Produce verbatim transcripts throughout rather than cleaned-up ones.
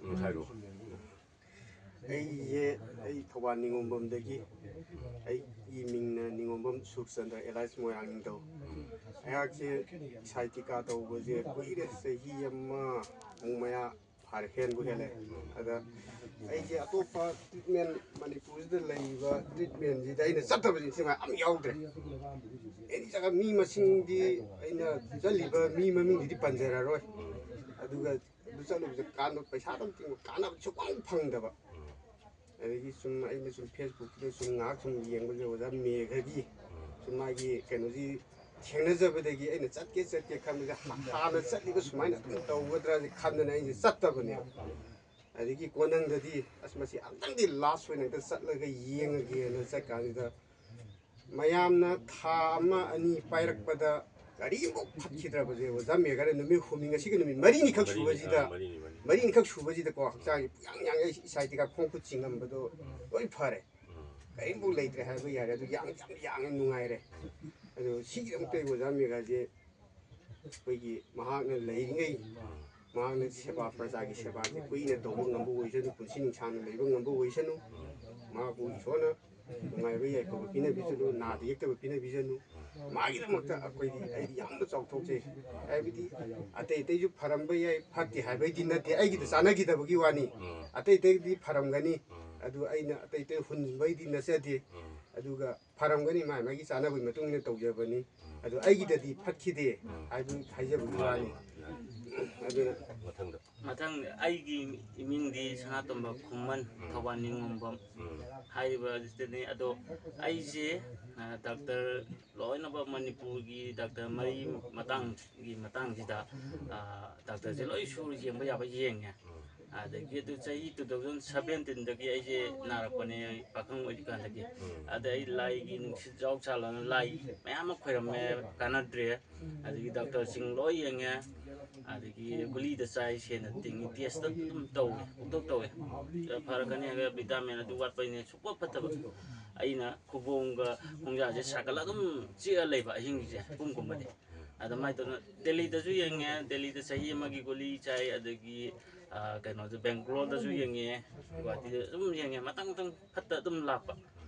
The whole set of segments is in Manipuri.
ꯎꯝ, ꯍꯥꯏꯔꯣ꯫ ꯑꯩꯁꯦ ꯑꯩ ꯊꯧꯕꯥꯜ ꯅꯤꯉꯣꯝꯕꯝꯗꯒꯤ꯫ ꯑꯩꯒꯤ ꯃꯤꯡꯅ ꯅꯤꯉꯣꯝꯕꯝ ꯁꯨꯔꯆꯟꯗ꯭ꯔ ꯑꯦꯂꯥꯏꯁ ꯃꯣꯏꯔꯥꯡ ꯅꯤꯡꯊꯧ꯫ ꯑꯩꯍꯥꯛꯁꯦ ꯏꯁꯥꯏ ꯇꯤꯀꯥ ꯇꯧꯕꯁꯦ ꯀꯨꯏꯔꯦ, ꯆꯍꯤ ꯑꯃꯃꯨꯛ ꯃꯌꯥ ꯐꯥꯔꯦ, ꯍꯦꯟꯕꯨ ꯍꯦꯜꯂꯦ꯫ ꯑꯗ ꯑꯩꯁꯦ ꯑꯇꯣꯞꯄ ꯇ꯭ꯔꯤꯠꯃꯦꯟ, ꯃꯅꯤꯄꯨꯔꯁꯤꯗ ꯂꯩꯔꯤꯕ ꯇ꯭ꯔꯤꯠꯃꯦꯟꯁꯤꯗ ꯑꯩꯅ ꯆꯠꯇꯕꯁꯤ ꯁꯤ ꯑꯃ ꯌꯥꯎꯗ꯭ꯔꯦ꯫ ꯑꯦꯅꯤ ꯖꯒꯥ ꯃꯤ ꯃꯁꯤꯡꯗꯤ ꯑꯩꯅ ꯆꯠꯂꯤꯕ ꯃꯤ ꯃꯃꯤꯡꯗꯨꯗꯤ ꯄꯟꯖꯔꯔꯣꯏ꯫ ꯑꯗꯨꯒ ꯑꯗꯨ ꯆꯠꯂꯨꯕꯁꯦ ꯀꯥꯟꯅꯕ, ꯄꯩꯁꯥꯗꯪ ꯇꯤꯡꯕ, ꯀꯥꯟꯅꯕ ꯁꯨꯡꯐꯪ ꯐꯪꯗꯕ꯫ ꯑꯗꯒꯤ ꯁꯨꯝ ꯑꯩꯅ ꯁꯨꯝ ꯐꯦꯁꯕꯨꯛꯇ ꯁꯨꯝ ꯉꯥꯏꯍꯥꯛ ꯁꯨꯝ ꯌꯦꯡꯕꯁꯦ ꯑꯣꯖꯥ ꯃꯦꯘꯒꯤ ꯁꯨꯝ ꯃꯥꯒꯤ ꯀꯩꯅꯣꯁꯤ ꯊꯦꯡꯅꯖꯕꯗꯒꯤ ꯑꯩꯅ ꯆꯠꯀꯦ ꯆꯠꯀꯦ ꯈꯟꯕꯁꯦ ꯍꯥꯟꯅ ꯆꯠꯂꯤꯕ ꯁꯨꯃꯥꯏꯅ ꯑꯗꯨꯝ ꯇꯧꯒꯗ꯭ꯔꯥ ꯈꯟꯗꯅ ꯑꯩꯁꯦ ꯆꯠꯇꯕꯅꯦꯕ꯫ ꯑꯗꯒꯤ ꯀꯣꯟꯅꯪꯗꯗꯤ ꯑꯁ ꯃꯁꯤ ꯑꯝꯇꯪꯗꯤ ꯂꯥꯁ ꯑꯣꯏꯅ ꯑꯝꯇ ꯆꯠꯂꯒ ꯌꯦꯡꯉꯒꯦꯅ ꯆꯠꯀꯥꯟꯁꯤꯗ ꯃꯌꯥꯝꯅ ꯊꯥ ꯑꯃ ꯑꯅꯤ ꯄꯥꯏꯔꯛꯄꯗ ꯀꯔꯤꯝꯐꯥꯎ ꯐꯠꯈꯤꯗ꯭ꯔꯕꯁꯦ ꯑꯣꯖꯥ ꯃꯦꯘꯅ ꯅꯨꯃꯤꯠ ꯍꯨꯝꯅꯤ, ꯉꯁꯤꯒ ꯅꯨꯃꯤꯠ ꯃꯔꯤꯅꯤꯈꯛ ꯁꯨꯕꯁꯤꯗ, ꯃꯔꯤꯅꯤ, ꯃꯔꯤꯅꯤ꯫ ꯃꯔꯤꯅꯤꯈꯛ ꯁꯨꯕꯁꯤꯗꯀꯣ ꯍꯛꯆꯥꯡꯁꯦ ꯄꯨꯡꯌꯥꯡ ꯌꯥꯡꯉꯦ, ꯏꯁꯥ ꯏꯊꯤꯛꯀ ꯈꯣꯡ ꯈꯨꯠ ꯆꯤꯡꯉꯝꯕꯗꯣ ꯂꯣꯏ ꯐꯔꯦ꯫ ꯀꯔꯤꯝꯐꯥꯎ ꯂꯩꯇ꯭ꯔꯦ ꯍꯥꯏꯕ ꯌꯥꯔꯦ꯫ ꯑꯗꯨ ꯌꯥꯝ, ꯌꯥꯝ ꯌꯥꯡꯉꯦ, ꯅꯨꯡꯉꯥꯏꯔꯦ꯫ ꯑꯗꯣ ꯁꯤꯒꯤꯗꯃꯛꯇ ꯑꯩ ꯑꯣꯖꯥ ꯃꯦꯘꯁꯦ ꯑꯩꯈꯣꯏꯒꯤ ꯃꯍꯥꯛꯅ ꯂꯩꯔꯤꯉꯩ ꯃꯍꯥꯛꯅ ꯁꯦꯕꯥ, ꯄ꯭ꯔꯖꯥꯒꯤ ꯁꯦꯕꯥꯁꯦ ꯀꯨꯏꯅ ꯇꯧꯕ ꯉꯝꯕ ꯑꯣꯏꯁꯅꯨ, ꯄꯨꯟꯁꯤ ꯅꯨꯡꯁꯥꯡꯅ ꯂꯩꯕ ꯉꯝꯕ ꯑꯣꯏꯁꯅꯨ꯫ ꯃꯍꯥꯛꯄꯨ ꯏꯁꯣꯔꯅ ꯅꯨꯡꯉꯥꯏꯕ ꯌꯥꯏꯐꯕ ꯄꯤꯅꯕꯤꯁꯅꯨ, ꯅꯥꯗ ꯌꯦꯛꯇꯕ ꯄꯤꯅꯕꯤꯁꯅꯨ꯫ ꯃꯥꯒꯤꯗꯃꯛꯇ ꯑꯩꯈꯣꯏꯗꯤ, ꯑꯩꯗꯤ ꯌꯥꯝꯅ ꯆꯥꯎꯊꯣꯛꯆꯩ꯫ ꯍꯥꯏꯕꯗꯤ ꯑꯇꯩ ꯑꯇꯩꯁꯨ ꯐꯔꯝꯕ ꯌꯥꯏ, ꯐꯠꯇꯦ ꯍꯥꯏꯕꯩꯗꯤ ꯅꯠꯇꯦ, ꯑꯩꯒꯤꯗ ꯆꯥꯟꯅꯈꯤꯗꯕꯒꯤ ꯋꯥꯅꯤ꯫ ꯑꯇꯩ ꯑꯇꯩꯗꯤ ꯐꯔꯝꯒꯅꯤ꯫ ꯑꯗꯨ ꯑꯩꯅ ꯑꯇꯩ ꯑꯇꯩ ꯍꯨꯟꯕꯩꯗꯤ ꯅꯠꯆꯗꯦ꯫ ꯑꯗꯨꯒ ꯐꯔꯝꯒꯅꯤ, ꯃꯥꯏ ꯃꯥꯒꯤ ꯆꯥꯟꯅꯕꯒꯤ ꯃꯇꯨꯡ ꯏꯟꯅ ꯇꯧꯖꯕꯅꯤ꯫ ꯑꯗꯨ ꯑꯩꯒꯤꯗꯗꯤ ꯐꯠꯈꯤꯗꯦ ꯍꯥꯏꯕ ꯍꯥꯏꯖꯕꯒꯤ ꯋꯥꯅꯤ꯫ ꯑꯗꯨꯅ ꯃꯊꯪꯗ꯫ ꯃꯊꯪ ꯑꯩꯒꯤ ꯏꯃꯤꯡꯗꯤ ꯁꯅꯥꯇꯣꯝꯕ ꯈꯨꯃꯟ, ꯊꯧꯕꯥꯜ ꯅꯤꯉꯣꯝꯕꯝ ꯎꯝ꯫ ꯍꯥꯏꯔꯤꯕ ꯑꯁꯤꯗꯅꯤ꯫ ꯑꯗꯣ ꯑꯩꯁꯦ, ꯑ, ꯗꯥꯛꯇꯔ ꯂꯣꯏꯅꯃꯛ ꯃꯅꯤꯄꯨꯔꯒꯤ ꯗꯥꯛꯇꯔ ꯃꯔꯤ ꯃꯇꯥꯡꯒꯤ ꯃꯇꯥꯡꯁꯤꯗ, ꯑ, ꯗꯥꯛꯇꯔꯁꯦ ꯂꯣꯏ ꯁꯨꯔ ꯌꯦꯡꯕ ꯌꯥꯕ ꯌꯦꯡꯉꯦ꯫ ꯑꯗꯒꯤ ꯑꯗꯨ ꯆꯍꯤ two thousand seventeen ꯗꯒꯤ ꯑꯩꯁꯦ ꯅꯥꯔꯛꯄꯅꯦ, ꯄꯥꯈꯪ ꯑꯣꯏꯔꯤꯀꯥꯟꯗꯒꯤ꯫ ꯑꯗ ꯑꯩ ꯂꯥꯏꯒꯤ ꯅꯨꯡꯁꯤꯠ ꯖꯥꯎ ꯁꯥꯜꯂꯅ ꯂꯥꯏ ꯃꯌꯥꯝ ꯑꯃ ꯈꯣꯏꯔꯝꯃꯦ, ꯀꯥꯟꯅꯗ꯭ꯔꯦ꯫ ꯑꯗꯒꯤ ꯗꯥꯛꯇꯔꯁꯤꯡ ꯂꯣꯏ ꯌꯦꯡꯉꯦ꯫ ꯑꯗꯒꯤ ꯒꯨꯂꯤꯗ ꯆꯥꯏ, ꯁꯦꯟꯅ ꯇꯤꯡꯉꯤ, ꯇꯦꯁꯇ ꯑꯗꯨꯝ ꯇꯧꯋꯦ, ꯄꯨꯡꯇꯧ ꯇꯧꯋꯦ꯫ ꯐꯔꯛꯀꯅꯤ ꯍꯥꯏꯔꯒ ꯚꯤꯇꯥꯃꯤꯟ ꯑꯗꯨ ꯋꯥꯠꯄꯩꯅꯦ, ꯁꯨꯡꯐ ꯐꯠꯇꯕ꯫ ꯑꯩꯅ ꯈꯨꯕꯣꯝꯒ ꯈꯣꯡꯖꯥꯁꯦ ꯁꯥꯒꯠꯂ ꯑꯗꯨꯝ ꯆꯤꯛꯑ ꯂꯩꯕ ꯑꯍꯤꯡꯁꯦ ꯄꯨꯝ ꯀꯨꯝꯕꯗꯤ꯫ ꯑꯗꯨꯃꯥꯏꯅ ꯇꯧꯗꯅ ꯗꯦꯜꯂꯤꯗꯁꯨ ꯌꯦꯡꯉꯦ, ꯗꯦꯜꯂꯤꯗ ꯆꯍꯤ ꯑꯃꯒꯤ ꯒꯨꯂꯤ ꯆꯥꯏ, ꯑꯗꯒꯤ ꯑ, ꯀꯩꯅꯣꯗ, ꯕꯦꯡꯒ꯭ꯂꯣꯔꯗꯁꯨ ꯌꯦꯡꯉꯦ, ꯒꯨꯍꯥꯇꯤꯗ ꯑꯗꯨꯝ ꯌꯦꯡꯉꯦ, ꯃꯊꯪ ꯃꯊꯪ ꯐꯠꯇ ꯑꯗꯨꯝ ꯂꯥꯛꯄ꯫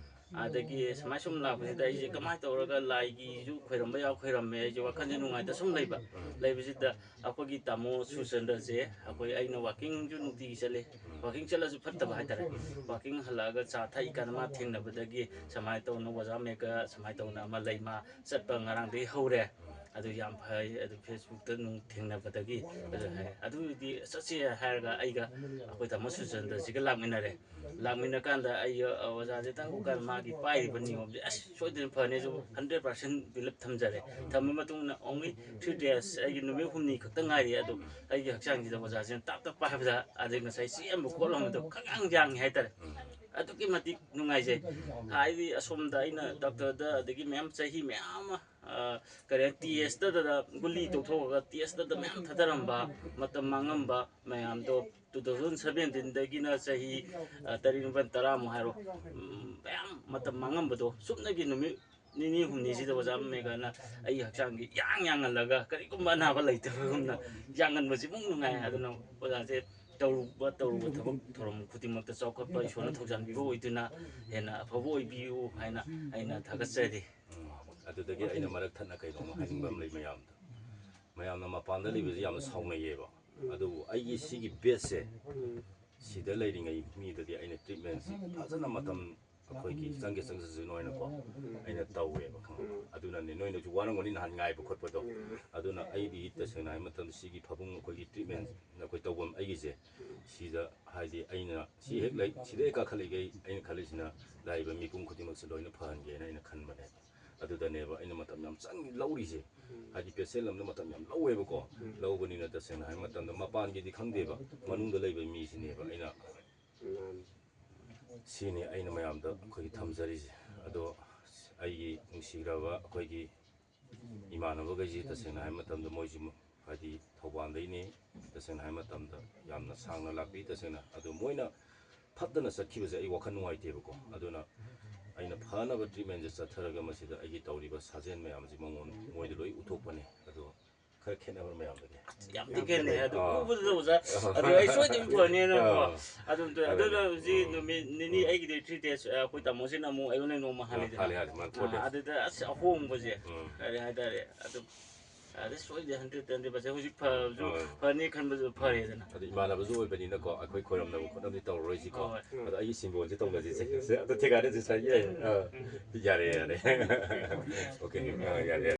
ꯑꯗꯒꯤ ꯁꯨꯃꯥꯏ ꯁꯨꯝ ꯂꯥꯛꯄꯁꯤꯗ ꯑꯩꯁꯦ ꯀꯃꯥꯏꯅ ꯇꯧꯔꯒ ꯂꯥꯏꯒꯤꯁꯨ ꯈꯣꯏꯔꯝꯕ ꯌꯥꯎ ꯈꯣꯏꯔꯝꯃꯦ, ꯑꯩꯁꯦ ꯋꯥꯈꯜꯁꯦ ꯅꯨꯡꯉꯥꯏꯇ ꯁꯨꯝ ꯂꯩꯕ꯫ ꯂꯩꯕꯁꯤꯗ ꯑꯩꯈꯣꯏꯒꯤ ꯇꯥꯃꯣ ꯁꯨꯔꯆꯟꯗ꯭ꯔꯁꯦ, ꯑꯩꯈꯣꯏ, ꯑꯩꯅ ꯋꯥꯀꯤꯡꯁꯨ ꯅꯨꯡꯇꯤꯒꯤ ꯆꯠꯂꯦ꯫ ꯋꯥꯀꯤꯡ ꯆꯠꯂꯁꯨ ꯐꯠꯇꯕ ꯍꯥꯏꯇꯥꯔꯦ꯫ ꯋꯥꯀꯤꯡ ꯍꯜꯂꯛꯑꯒ ꯆꯥ ꯊꯛꯏꯀꯥꯟꯗ ꯃꯥ ꯊꯦꯡꯅꯕꯗꯒꯤ ꯁꯨꯃꯥꯏꯅ ꯇꯧꯅ ꯑꯣꯖꯥ ꯃꯦꯒ ꯁꯨꯃꯥꯏꯅ ꯇꯧꯅ ꯑꯃ ꯂꯩ, ꯃꯥ ꯆꯠꯄ ꯉꯔꯥꯡꯗꯒꯤ ꯍꯧꯔꯦ꯫ ꯑꯗꯨ ꯌꯥꯝ ꯐꯩ꯫ ꯑꯗꯨ ꯐꯦꯁꯕꯨꯛꯇ ꯅꯨꯡ ꯊꯦꯡꯅꯕꯗꯒꯤ ꯑꯗꯨ ꯍꯥꯏ꯫ ꯑꯗꯨꯗꯤ ꯆꯠꯁꯦ ꯍꯥꯏꯔꯒ ꯑꯩꯒ ꯑꯩꯈꯣꯏ ꯇꯥꯃꯣ ꯁꯨꯔꯆꯟꯗ꯭ꯔꯁꯤꯒ ꯂꯥꯛꯃꯤꯟꯅꯔꯦ꯫ ꯂꯥꯛꯃꯤꯟꯅꯀꯥꯟꯗ ꯑꯩꯒ ꯑꯣꯖꯥꯁꯦ ꯇꯪ ꯎꯀꯥꯟꯗ ꯃꯥꯒꯤ ꯄꯥꯏꯔꯤꯕ ꯅꯤꯌꯣꯝꯁꯦ ꯑꯁ ꯁꯣꯏꯗꯅ ꯐꯅꯤꯁꯨ hundred percent belief ꯊꯝꯖꯔꯦ꯫ ꯊꯝꯕ ꯃꯇꯨꯡꯗ only three days, ꯑꯩꯒꯤ ꯅꯨꯃꯤꯠ ꯍꯨꯝꯅꯤ ꯈꯛꯇ ꯉꯥꯏꯔꯤ꯫ ꯑꯗꯨ ꯑꯩꯒꯤ ꯍꯛꯆꯥꯡꯁꯤꯗ ꯑꯣꯖꯥꯁꯤꯅ ꯇꯥꯞ ꯇꯥꯞ ꯄꯥꯏꯕꯗ ꯑꯗꯩ ꯉꯁꯥꯏ ꯆꯦꯟꯕ ꯈꯣꯠꯂꯝꯕꯗꯣ ꯈꯪꯌꯥꯡ ꯌꯥꯡꯉꯤ ꯍꯥꯏꯇꯥꯔꯦ꯫ ꯑꯗꯨꯛꯀꯤ ꯃꯇꯤꯛ ꯅꯨꯡꯉꯥꯏꯖꯩ꯫ ꯍꯥꯏꯗꯤ ꯑꯁꯣꯝꯗ ꯑꯩꯅ ꯗꯥꯛꯇꯔꯗ ꯑꯗꯒꯤ ꯃꯌꯥꯝ ꯆꯍꯤ ꯃꯌꯥꯝ ꯑꯃ, ꯑ, ꯀꯔꯤ ꯍꯥꯏ, ꯇꯤ ꯑꯦꯁꯇꯗ ꯒꯨꯂꯤ ꯇꯧꯊꯣꯛꯑꯒ ꯇꯤ ꯑꯦꯁꯇꯗ ꯃꯌꯥꯝ ꯊꯥꯗꯔꯝꯕ, ꯃꯇꯝ ꯃꯥꯡꯉꯝꯕ ꯃꯌꯥꯝꯗꯣ two thousand seventeenꯗꯒꯤꯅ ꯆꯍꯤ, ꯑ, ꯇꯔꯦꯠ, ꯅꯤꯄꯥꯜ, ꯇꯔꯥꯃꯨꯛ ꯍꯥꯏꯔꯣ, ꯎꯝ, ꯃꯌꯥꯝ ꯃꯇꯝ ꯃꯥꯡꯉꯝꯕꯗꯣ ꯆꯨꯞꯅꯒꯤ ꯅꯨꯃꯤꯠ ꯅꯤꯅꯤ ꯍꯨꯝꯅꯤꯁꯤꯗ ꯑꯣꯖꯥ ꯃꯦꯒꯅ ꯑꯩ ꯍꯛꯆꯥꯡꯁꯤ ꯌꯥꯡ ꯌꯥꯡꯍꯜꯂꯒ ꯀꯔꯤꯒꯨꯝꯕ ꯑꯅꯥꯕ ꯂꯩꯇꯕꯒꯨꯝꯅ ꯌꯥꯡꯍꯟꯕꯁꯤꯃꯨꯛ ꯅꯨꯡꯉꯥꯏ꯫ ꯑꯗꯨꯅ ꯑꯣꯖꯥꯁꯦ ꯇꯧꯔꯨꯕ ꯇꯧꯔꯨꯕ ꯊꯕꯛ ꯊꯧꯔꯝ ꯈꯨꯗꯤꯡꯃꯛꯇ ꯆꯥꯎꯈꯠꯄ ꯏꯁꯣꯔꯅ ꯊꯧꯖꯥꯟꯕꯤꯕ ꯑꯣꯏꯗꯨꯅ ꯍꯦꯟꯅ ꯑꯐꯕ ꯑꯣꯏꯕꯤꯌꯨ ꯍꯥꯏꯅ ꯑꯩꯅ ꯊꯥꯒꯠꯆꯔꯤ꯫ ꯎꯝ, ꯑꯗꯨꯗꯒꯤ ꯑꯩꯅ ꯃꯔꯛ ꯊꯠꯅ ꯀꯩꯅꯣꯝꯃ ꯍꯥꯏꯅꯤꯡꯕ ꯑꯃ ꯂꯩ ꯃꯌꯥꯝꯗ꯫ ꯃꯌꯥꯝꯅ ꯃꯄꯥꯟꯗ ꯂꯩꯕꯁꯦ ꯌꯥꯝꯅ ꯁꯥꯎꯅꯩꯌꯦꯕ꯫ ꯑꯗꯨꯕꯨ ꯑꯩꯒꯤ ꯁꯤꯒꯤ ꯕꯦꯁꯁꯦ ꯁꯤꯗ ꯂꯩꯔꯤꯉꯩ ꯃꯤꯗꯗꯤ ꯑꯩꯅ ꯇ꯭ꯔꯤꯠꯃꯦꯟꯁꯤ ꯐꯖꯅ ꯃꯇꯝ ꯑꯩꯈꯣꯏꯒꯤ ꯆꯪꯒꯦ ꯆꯪꯖꯁꯅꯨ ꯍꯥꯏꯅꯀꯣ ꯑꯩꯅ ꯇꯧꯋꯦꯕ, ꯈꯪꯉꯕ? ꯑꯗꯨꯅꯅꯦ, ꯅꯣꯏꯅꯁꯨ ꯋꯥꯔꯝꯒꯅꯤ ꯅꯍꯥꯟ ꯉꯥꯏꯕ ꯈꯣꯠꯄꯗꯣ꯫ ꯑꯗꯨꯅ ꯑꯩꯗꯤ ꯇꯁꯦꯡꯅ ꯍꯥꯏ ꯃꯇꯝꯗ ꯁꯤꯒꯤ ꯐꯃꯨꯡ ꯑꯩꯈꯣꯏꯒꯤ ꯇ꯭ꯔꯤꯠꯃꯦꯟ ꯑꯩꯈꯣꯏ ꯇꯧꯐꯝ ꯑꯩꯒꯤꯁꯦ ꯁꯤꯗ, ꯍꯥꯏꯗꯤ ꯑꯩꯅ ꯁꯤ ꯍꯦꯛ ꯂꯩ, ꯁꯤꯗ ꯍꯦꯛ ꯀꯥꯈꯠꯂꯛꯏꯈꯩ ꯑꯩꯅ ꯈꯜꯂꯤꯁꯤꯅ ꯂꯥꯛꯏꯕ ꯃꯤꯄꯨꯝ ꯈꯨꯗꯤꯡꯃꯛꯁꯦ ꯂꯣꯏꯅ ꯐꯍꯟꯒꯦꯅ ꯑꯩꯅ ꯈꯟꯕꯅꯦꯕ꯫ ꯑꯗꯨꯗꯅꯦꯕ ꯑꯩꯅ ꯃꯇꯝ ꯌꯥꯝ ꯆꯪ ꯂꯧꯔꯤꯁꯦ꯫ ꯍꯥꯏꯗꯤ ꯄꯦꯁꯦꯟ ꯑꯃꯅ ꯃꯇꯝ ꯌꯥꯝ ꯂꯧꯋꯦꯕꯀꯣ꯫ ꯂꯧꯕꯅꯤꯅ ꯇꯁꯦꯡꯅ ꯍꯥꯏ ꯃꯇꯝꯗ ꯃꯄꯥꯟꯒꯤꯗꯤ ꯈꯪꯗꯦꯕ, ꯃꯅꯨꯡꯗ ꯂꯩꯕ ꯃꯤꯁꯤꯅꯦꯕ ꯑꯩꯅ, ꯁꯤꯅꯤ ꯑꯩꯅ ꯃꯌꯥꯝꯗ ꯑꯩꯈꯣꯏꯒꯤ ꯊꯝꯖꯔꯤꯁꯦ꯫ ꯑꯗꯣ ꯑꯩꯒꯤ ꯅꯨꯡꯁꯤꯈ꯭ꯔꯕ ꯑꯩꯈꯣꯏꯒꯤ ꯏꯃꯥꯟꯅꯕꯈꯩꯁꯤ ꯇꯁꯦꯡꯅ ꯍꯥꯏ ꯃꯇꯝꯗ ꯃꯣꯏꯁꯤ ꯍꯥꯏꯗꯤ ꯊꯧꯕꯥꯜꯗꯩꯅꯤ꯫ ꯇꯁꯦꯡꯅ ꯍꯥꯏ ꯃꯇꯝꯗ ꯌꯥꯝꯅ ꯁꯥꯡꯅ ꯂꯥꯛꯄꯤ꯫ ꯇꯁꯦꯡꯅ ꯑꯗꯣ ꯃꯣꯏꯅ ꯐꯠꯇꯅ ꯆꯠꯈꯤꯕꯁꯦ ꯑꯩ ꯋꯥꯈꯜ ꯅꯨꯡꯉꯥꯏꯇꯦꯕꯀꯣ꯫ ꯑꯗꯨꯅ ꯑꯩꯅ ꯐꯅꯕ ꯇ꯭ꯔꯤꯠꯃꯦꯟꯁꯦ ꯆꯠꯊꯔꯒ ꯃꯁꯤꯗ ꯑꯩꯒꯤ ꯇꯧꯔꯤꯕ ꯁꯥꯖꯦꯜ ꯃꯌꯥꯝꯁꯤ ꯃꯉꯣꯟ ꯃꯣꯏꯗ ꯂꯣꯏ ꯎꯠꯊꯣꯛꯄꯅꯦ꯫ ꯑꯗꯣ ꯈꯔ ꯈꯦꯠꯅꯕ ꯃꯌꯥꯝꯗꯒꯤ꯫ ꯌꯥꯝ ꯊꯤ ꯈꯦꯠꯅꯩ ꯑꯗꯨ ꯑꯥ꯫ ꯎꯕꯗꯨꯗ ꯑꯣꯖꯥ꯫ ꯑꯗꯨ ꯑꯩ ꯁꯣꯏꯗꯅ ꯐꯅꯤꯅꯀꯣ꯫ ꯑꯥ꯫ ꯑꯗꯨꯝ ꯇꯧꯋꯦ꯫ ꯑꯗꯨꯅ ꯍꯧꯖꯤꯛ ꯅꯨꯃꯤꯠ ꯅꯤꯅꯤ ꯑꯩꯒꯤꯗꯤ ꯊ꯭ꯔꯤ ꯗꯦꯖ ꯑꯩꯈꯣꯏ ꯇꯥꯃꯣꯁꯤꯅ ꯑꯃꯨꯛ ꯑꯩꯉꯣꯟꯗ ꯅꯣꯡꯃ ꯍꯥꯜꯂꯤꯗꯅ꯫ ꯍꯥꯜꯂꯤ, ꯍꯥꯜꯂꯤ, ꯃꯥ ꯐꯣꯔ ꯑꯥ, ꯗꯦꯖ꯫ ꯑꯗꯨꯗ ꯑꯁ ꯑꯍꯣꯡꯕꯁꯦ ꯎꯝ꯫ ꯀꯔꯤ ꯍꯥꯏꯇꯥꯔꯦ꯫ ꯑꯗꯨꯝ ꯑꯗ ꯁꯣꯏꯗꯦ ꯍꯟꯗ꯭ꯔꯦꯠ ꯍꯟꯗ꯭ꯔꯦꯠ ꯄꯥꯔꯁꯦꯟ ꯍꯧꯖꯤꯛ ꯐꯕꯁꯨ ꯑꯥ꯫ ꯐꯅꯤ ꯈꯟꯕꯁꯨ ꯐꯔꯦꯗꯅ꯫ ꯑꯗꯨ ꯏꯃꯥꯟꯅꯕꯁꯨ ꯑꯣꯏꯕꯅꯤꯅꯀꯣ ꯑꯩꯈꯣꯏ ꯈꯣꯏꯔꯝꯅꯕ ꯈꯣꯠꯅꯕꯗꯤ ꯇꯧꯔꯔꯣꯏꯁꯤꯀꯣ꯫ ꯍꯣꯏ꯫ ꯑꯗꯣ ꯑꯩꯒꯤ ꯁꯤꯝꯕꯣꯜꯁꯦ ꯇꯧꯅꯁꯤꯁꯦ꯫ ꯁꯦ, ꯑꯗꯣ ꯊꯦꯡꯒꯥꯏꯅꯁꯤ ꯁꯥꯔ꯫ ꯌꯥꯏ꯫ ꯑꯥ꯫ ꯌꯥꯔꯦ, ꯌꯥꯔꯦ꯫ ꯑꯣꯀꯦ꯫ ꯑꯥ, ꯌꯥꯔꯦ, ꯌꯥꯔꯦ꯫